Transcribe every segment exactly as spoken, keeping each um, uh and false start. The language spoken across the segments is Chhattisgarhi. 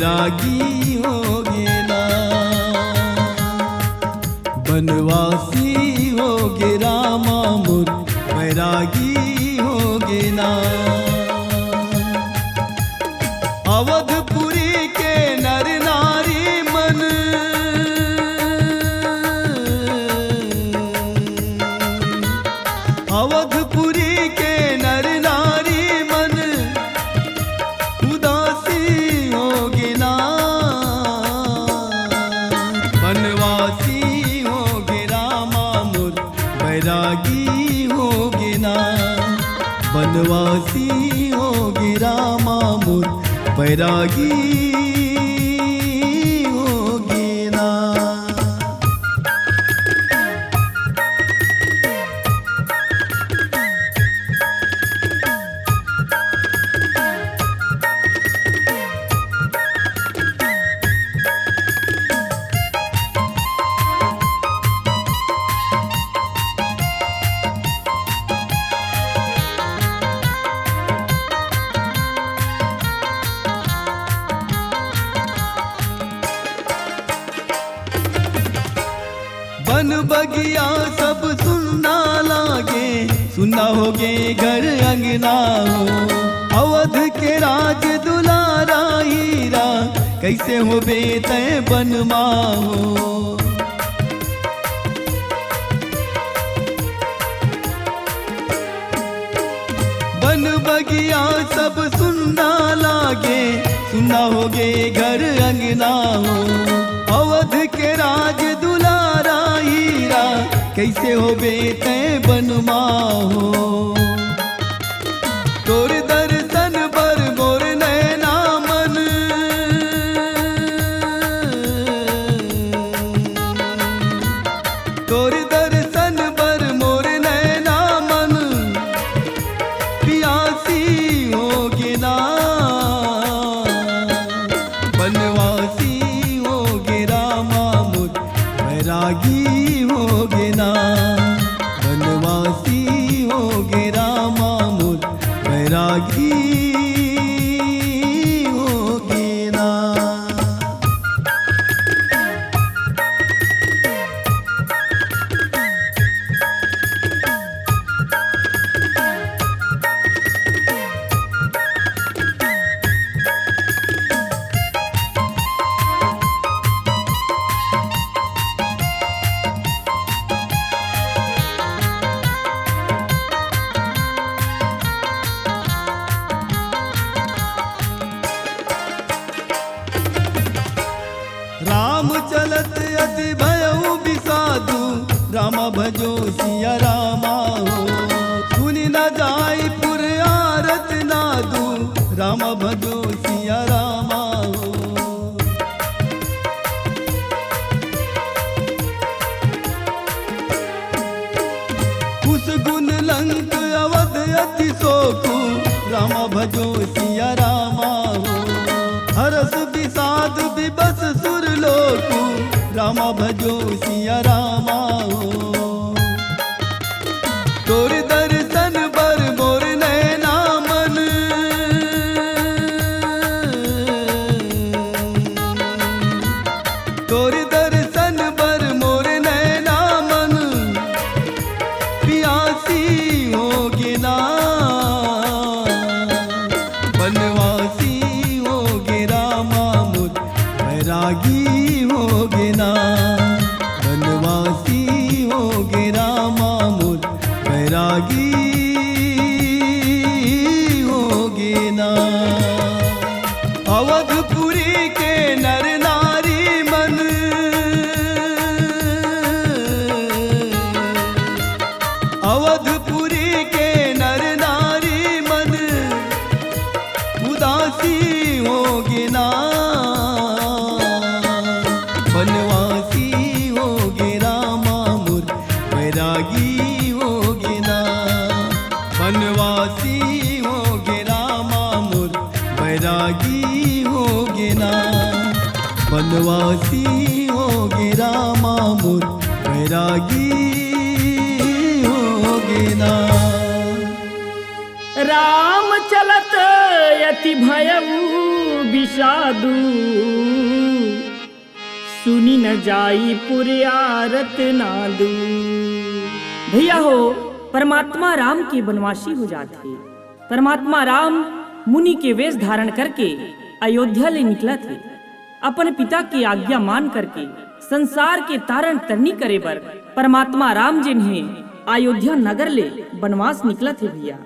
रागी होगे ना, बनवासी होगे रामा मोर, बैरागी होगे ना। अवधपुरी के नर नारी मन, अवधपुरी के नर नारी मन, उदासी होगे ना, बनवासी होगे रामा मोर, बैरागी होगे ना, बनवासी होगे रामा मोर, बैरागी होगे ना। बन बगिया सब सुन्ना लागे, सुन्ना होगे घर अंगना हो। अवध के राज दुलारा हीरा, कइसे होबे तैं बन मा हो। बन बगिया सब सुन्ना लागे, सुन्ना होगे घर अंगना हो। अवध के राज दुलारा हीरा, कइसे होबे तैं बन मा हो। तोर दर्शन बर मोर नैना मन, तोर दर्शन बर मोर नैना मन, पियासी होगे ना, बनवासी होगे रामा मोर, बैरागी होगे ना, बनवासी होगे रामा मोर, बैरागी होगे ना। राम चलत अति भयउ बिसादु, राम भजो सिया रामा हो। सुनि न जाय पुर आरत नादु, राम भजो सिया रामा हो। कुस गुन लंक अवध अति सोकु, राम भजो सिया रामा हो। हरस बिसाद बिबस सुर लोकु, राम भजो सिया रामा हो। तोर दर्शन बर मोर नैना मन, तोर दर्शन बर मोर नैना मन, पियासी होगे ना, बनवासी होगे रामा मोर, बैरागी होगे ना, बनवासी होगे रामा मोर, बैरागी होगे ना। अवधपुरी के नर नारी मन, अवधपुरी के नर नारी मन, उदासी होगे ना, बनवासी होगे रामा मोर, बैरागी होगे ना, बनवासी होगे रामा मोर, बैरागी होगे ना, बनवासी होगे रामा मोर, बैरागी होगे ना। राम चलत अति भयउ विषादु सुनि न जाई पुरियारत नादु। भैया हो, परमात्मा राम के बनवासी हो जात हे। परमात्मा राम मुनि के वेश धारण करके अयोध्या ले निकलत हे। अपन पिता के आज्ञा मान करके संसार के तारण तरनी करे बर परमात्मा राम जेन हे अयोध्या नगर ले बनवास निकलत हे भैया।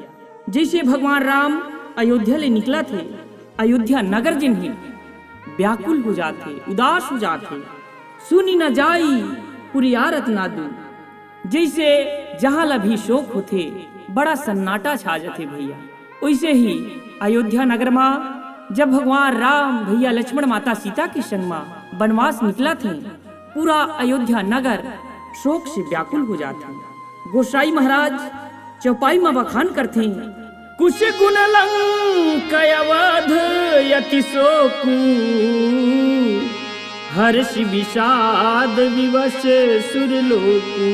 जैसे भगवान राम अयोध्या ले निकलत हे, अयोध्या नगर जेन हे व्याकुल हो जात हे, उदास हो जात हे। सुनि न जाई पुरियारत नादु। जैसे जहाँ ला भी शोक होथे, बड़ा सन्नाटा छा जाथे भैया। वैसे ही अयोध्या नगर मा जब भगवान राम भैया लक्ष्मण माता सीता के संग मा बनवास निकलत हे, पूरा अयोध्या नगर शोक से व्याकुल हो जात हे। गोसाई महाराज चौपाई मा बखान करथे, कुछ गुण लंक अवध अति शोकु, हर्ष विषाद विवश सुर लोकु।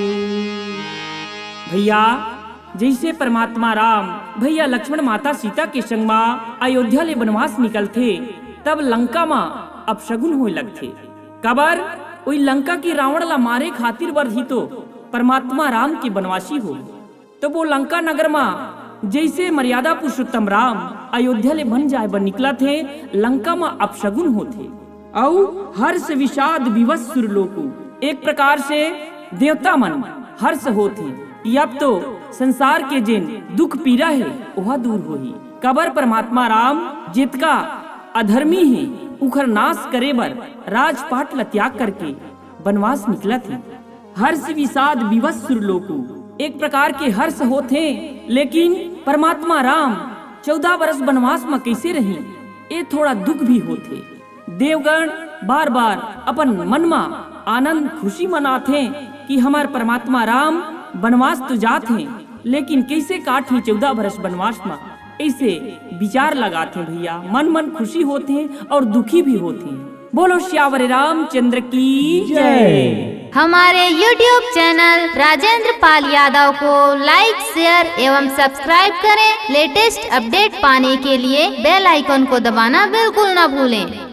भैया, जैसे परमात्मा राम भैया लक्ष्मण माता सीता के संग मा अयोध्या ले बनवास निकलथे, तब लंका मा अपशगुन होए लगथे। काबर? ओई लंका के रावण ला मारे खातिर बर ही तो परमात्मा राम के बनवासी हो। तब वो लंका नगर मा जैसे मर्यादा पुरुषोत्तम राम अयोध्या ले बन जाए बर निकलत हे, लंका मा अपशगुन होथे। अउ हर्ष विषाद विवश सुर लोकु, एक प्रकार से देवता मन हर्ष होथे कि अब तो संसार के जेन दुख पीरा हे, ओहा दूर होही। काबर परमात्मा राम जेतका अधर्मी हे, उखर नाश करे बर राजपाट ल त्याग करके बनवास निकलत हे। हर्ष विषाद विवश सुर लोकु, एक प्रकार के हर्ष होथे, लेकिन परमात्मा राम चौदह बरस बनवास म कैसे रही, ए थोड़ा दुख भी होथे। देवगण बार बार अपन मन म आनंद खुशी मनाथे कि हमर परमात्मा राम बनवास तो जात हे, लेकिन कैसे काटही चौदह बरस बनवास म, ऐसे विचार लगाथे भैया। मन मन खुशी होथे और दुखी भी होथे। बोलो सियावर रामचंद्र की जय। हमारे YouTube चैनल राजेंद्र पाल यादव को लाइक, शेयर एवं सब्सक्राइब करें। लेटेस्ट अपडेट पाने के लिए बेल आइकन को दबाना बिल्कुल ना भूलें।